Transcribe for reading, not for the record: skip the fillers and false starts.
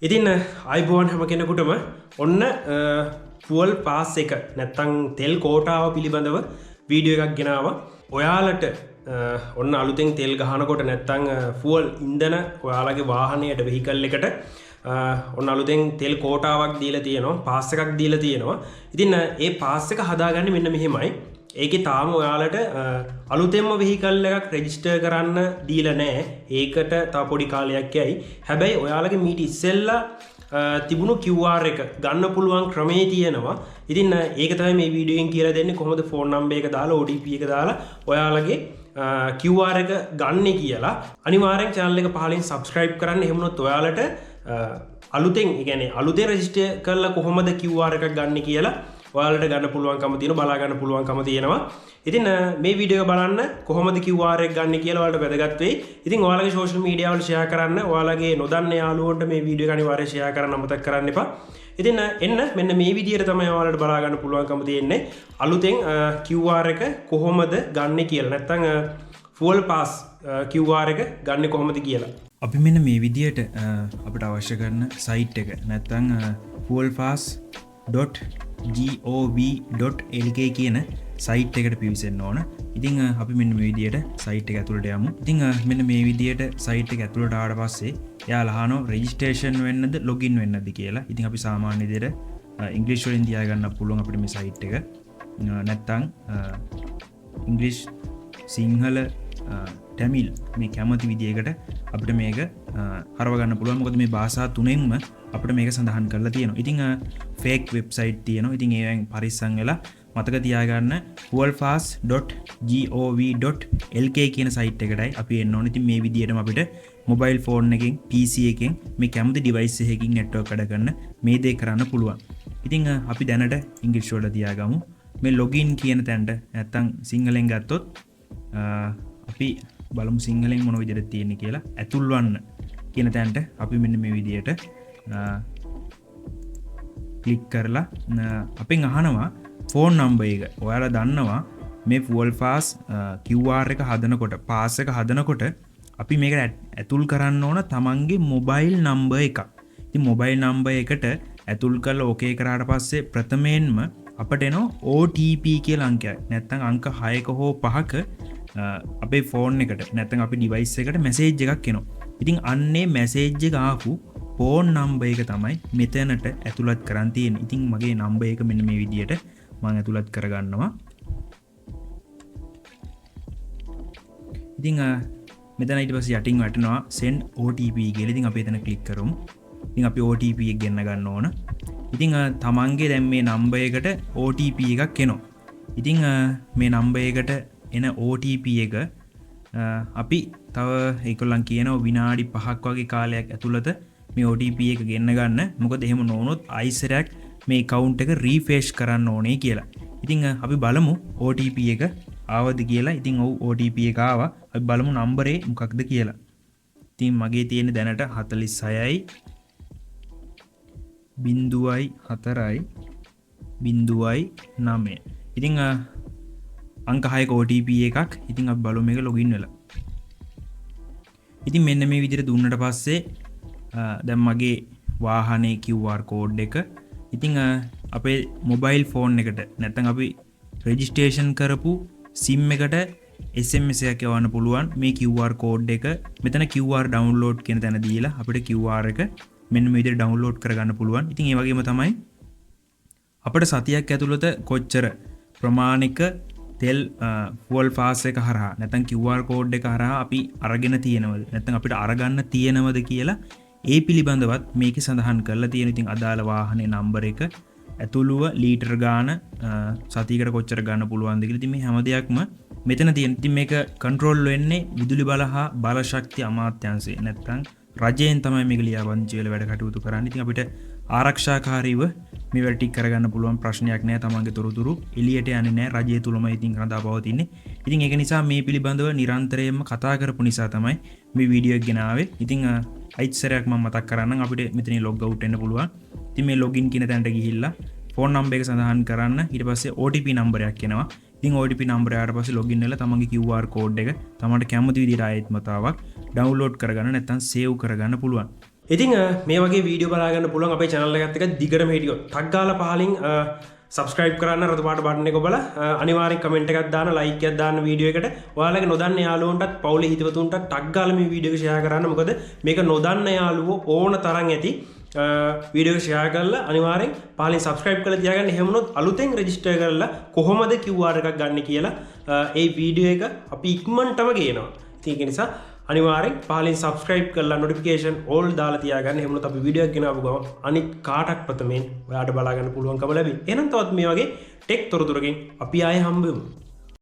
ඉතින් ආයුබෝවන් හැම කෙනෙකුටම. ඔන්න ෆුවල් පාස් එක නැත්තං තෙල් කෝටාව පිළිබඳව වීඩියෝ එකක් ගෙනාවා ඔයාලට. ඔන්න අලුතෙන් තෙල් ගහනකොට නැත්තං ෆුවල් ඉන්ධන ඔයාලගේ වාහනයට, වෙහිකල් එකට ඔන්න අලුතෙන් තෙල් කෝටාවක් දීලා තියෙනවා, පාස් එකක් දීලා තියෙනවා. ඉතින් ඒ පාස් එක හදාගන්නේ මෙන්න මෙහෙමයි. ඒකේ තාම ඔයාලට අලුතෙන්ම වෙහිකල් එකක් රෙජිස්ටර් කරන්න දීලා නෑ. ඒකට තව පොඩි කාලයක් යයි. හැබැයි ඔයාලගේ මීට ඉස්සෙල්ලා තිබුණු QR එක ගන්න පුළුවන් ක්‍රමේ තියෙනවා. ඉතින් ඒක තමයි මේ වීඩියෝ එකෙන් කියලා දෙන්නේ, කොහොමද ෆෝන් නම්බර් එක දාලා OTP එක දාලා ඔයාලගේ QR එක ගන්නෙ කියලා. අනිවාර්යෙන් channel එක පහලින් subscribe කරන්න. එහෙම වුණොත් ඔයාලට අලුතෙන්, ඒ කියන්නේ අලුතෙන් රෙජිස්ටර් කරලා කොහොමද QR එකක් ගන්නෙ කියලා ඔයාලට ගන්න පුළුවන්කම තියෙනවා, බලා ගන්න පුළුවන්කම තියෙනවා. ඉතින් මේ වීඩියෝ එක බලන්න, කොහොමද QR එක ගන්න කියලා ඔයාලට වැදගත් වෙයි. ඉතින් ඔයාලගේ සෝෂල් මීඩියා වල ෂෙයා කරන්න, ඔයාලගේ නොදන්න යාළුවන්ට මේ වීඩියෝ එක අනිවාර්යයෙන් ෂෙයා කරන්න අමතක කරන්න එපා. ඉතින් එන්න මෙන්න මේ විදියට තමයි ඔයාලට බලා ගන්න පුළුවන්කම තියෙන්නේ අලුතෙන් QR එක කොහොමද ගන්නෙ කියලා, නැත්නම් ෆුවල් පාස් QR එක ගන්නෙ කොහොමද කියලා. අපි මෙන්න මේ විදියට අපිට අවශ්‍ය කරන සයිට් එක නැත්නම් fuelpass.gov.lk කියන සයිට් එකට පිවිසෙන්න ඕන. ඉතින් අපි මෙන්න මේ විදියට සයිට් එක ඇතුළට යමු. ඉතින් මෙන්න මේ විදියට සයිට් එක ඇතුළට ආවට පස්සේ එයාලා අහනවා රෙජිස්ට්‍රේෂන් වෙන්නද ලොගින් වෙන්නද කියලා. ඉතින් අපි සාමාන්‍ය විදියට ඉංග්‍රීසි වලින් තියාගන්න පුළුවන් අපිට මේ සයිට් එක. නැත්නම් ඉංග්‍රීසි, සිංහල, ටැමිල් මේ කැමති විදියකට අපිට මේක හරව ගන්න පුළුවන්. මොකද මේ භාෂා තුනෙන්ම අපිට මේක සඳහන් කරලා තියෙනවා. ඉතින් ෆේක් වෙබ්සයිට් තියෙනවා. ඉතින් ඒවෙන් පරිස්සම් වෙලා මතක තියාගන්න fuelpass.gov.lk කියන සයිට් එකටයි අපි එන්න ඕනේ. ඉතින් මේ විදියටම අපිට මොබයිල් ෆෝන් එකෙන්, PC එකෙන්, මේ කැමති ඩිවයිස් එකකින් නෙට්වර්ක් වැඩ කරන මේ දේ කරන්න පුළුවන්. ඉතින් අපි දැනට ඉංග්‍රීසි වල තියාගමු. මේ ලොගින් කියන තැනට නැත්තම් සිංහලෙන් ගත්තොත් අපි බලමු සිංහලෙන් මොන විදිහට තියෙන්නේ කියලා. ඇතුල් වන්න කියන තැනට අපි මෙන්න මේ විදිහට ක්ලික් කරලා අපෙන් අහනවා ෆෝන් නම්බර් එක. ඔයාලා දන්නවා මේ ෆුවල් පාස් QR එක හදනකොට, පාස් එක හදනකොට අපි මේක ඇතුල් කරන්න ඕන තමන්ගේ මොබයිල් නම්බර් එකක්. ඉතින් මොබයිල් නම්බර් එකට ඇතුල් කරලා ඕකේ කරාට පස්සේ ප්‍රථමයෙන්ම අපට එනවා OTP කියලා අංකයක්. නැත්නම් අංක 6ක හෝ 5ක අපේ ෆෝන් එකට නැත්නම් අපේ ඩිවයිස් එකට මැසේජ් එකක් එනවා. ඉතින් අන්නේ මැසේජ් එක ආපු ෆෝන් නම්බර් එක තමයි මෙතනට ඇතුළත් කරන් තියෙන්නේ. ඉතින් මගේ නම්බර් එක මෙන්න මේ විදියට මං ඇතුළත් කරගන්නවා. ඉතින් මෙතන ඊට පස්සේ යටින් වැටෙනවා send OTP කියලා. ඉතින් අපි එතන ක්ලික් කරමු. ඉතින් අපි OTP එක ගෙන්න ගන්න ඕන. ඉතින් තමන්ගේ දැන් මේ නම්බර් එකට OTP එකක් එනවා. ඉතින් මේ නම්බර් එකට එන OTP එක අපි තව ඒගොල්ලන් කියනවා විනාඩි 5ක් වගේ කාලයක් ඇතුළත මේ OTP එක ගෙන්න ගන්න. මොකද එහෙම නොවුනොත් ආයිසරයක් මේ ඇකවුන්ට් එක රීෆ්‍රෙෂ් කරන්න ඕනේ කියලා. ඉතින් අපි බලමු OTP එක ආවද කියලා. ඉතින් ඔව්, OTP එක ආවා. අපි බලමු නම්බරේ මොකක්ද කියලා. ඉතින් මගේ තියෙන දැනට 46යි බිඳුවයි හතරයි බිඳුවයි නමය. ඉතින් අංක 6ක OTP එකක්. ඉතින් අපි බලමු මේක ලොගින් වෙලා. ඉතින් මෙන්න මේ විදිහට දුන්නට පස්සේ දැන් මගේ වාහනේ QR code එක ඉතින් අපේ මොබයිල් ෆෝන් එකට නැත්නම් අපි රෙජිස්ට්‍රේෂන් කරපු සිම් එකට SMS එකක් යවන්න පුළුවන් මේ QR code එක. මෙතන QR download කියන තැන දීලා අපිට QR එක මෙන්න මේ විදිහට ඩවුන්ලෝඩ් කරගන්න පුළුවන්. ඉතින් ඒ වගේම තමයි අපිට සතියක් ඇතුළත කොච්චර ප්‍රමාණික තෙල් ෆුවල් පාස් එක හරහා නැත්නම් QR code එක හරහා අපි අරගෙන තියෙනවද නැත්නම් අපිට අරගන්න තියෙනවද කියලා ඒ පිළිබඳවත් මේකේ සඳහන් කරලා තියෙන. ඉතින් අදාළ වාහනේ නම්බර් එක ඇතුළුව ලීටර් ගාන සතියකට කොච්චර ගන්න පුළුවන්ද කියලා. ඉතින් මේ හැම දෙයක්ම මෙතන තියෙන. ඉතින් මේක කන්ට්‍රෝල් වෙන්නේ විදුලි බල හා බලශක්ති අමාත්‍යාංශය නැත්නම් රජයෙන් තමයි මේක ලියාපදිංචි වෙලා වැඩ කටයුතු කරන්නේ. ඉතින් අපිට ආරක්ෂාකාරීව මේ වැඩ ටික කරගන්න පුළුවන්, ප්‍රශ්නයක් නෑ. තමන්ගේ තොරතුරු එළියට යන්නේ නෑ. රජය තුලම ඉතින් රඳා පවතින්නේ. ඉතින් ඒක නිසා මේ පිළිබඳව නිරන්තරයෙන්ම කතා කරපු නිසා තමයි මේ වීඩියෝ එක ගෙනාවේ. ඉතින් අයිත් සැරයක් මම මතක් කරන්නම්, අපිට මෙතනින් ලොග් අවුට් වෙන්න පුළුවන්. ඉතින් මේ ලොගින් කියන තැනට ගිහිල්ලා ෆෝන් නම්බර් එක සඳහන් කරන්න. ඊට පස්සේ OTP නම්බරයක් එනවා. ඉතින් OTP නම්බරය ආවට පස්සේ ලොගින් වෙලා තමන්ගේ QR code එක තමන්ට කැමති විදිහට ආයෙත් මතාවක් ඩවුන්ලෝඩ් කරගන්න නැත්නම් සේව් කරගන්න පුළුවන්. ඉතින් මේ වගේ වීඩියෝ බලා ගන්න පුළුවන් අපේ channel එකත් එක්ක දිගටම හිටියොත් ටග් ගාලා පහලින් සබස්ක්‍රයිබ් කරන්න, රතු පාට බටන් එක ඔබලා, අනිවාර්යෙන් කමෙන්ට් එකක් දාන්න, ලයික් එකක් දාන්න වීඩියෝ එකට. ඔයාලගේ නොදන්න යාළුවන්ටත් පවුලේ හිතවතුන්ටත් ටග් ගාලා මේ වීඩියෝ එක ෂෙයා කරන්න. මොකද මේක නොදන්න යාළුවෝ ඕන තරම් ඇති. වීඩියෝ එක ෂෙයා කරලා අනිවාර්යෙන් පහලින් සබස්ක්‍රයිබ් කරලා තියාගන්න. එහෙම වුණොත් අලුතෙන් රෙජිස්ටර් කරලා කොහොමද QR එකක් ගන්න කියලා ඒ වීඩියෝ එක අපි ඉක්මනටම ගේනවා. ඉතින් ඒක නිසා අනිවාර්යෙන් පහලින් සබස්ක්‍රයිබ් කරලා නොටිෆිකේෂන් ඕල් දාලා තියාගන්න. එහෙම වුණොත් අපි වීඩියෝ එකක් ගෙනාවු ගමන් අනිත් කාටත් ප්‍රථමයෙන් ඔයාට බලා ගන්න පුළුවන්කම ලැබෙයි. එහෙනම් තවත් මේ වගේ ටෙක් තොරතුරකින් අපි ආයෙ හම්බ වෙමු.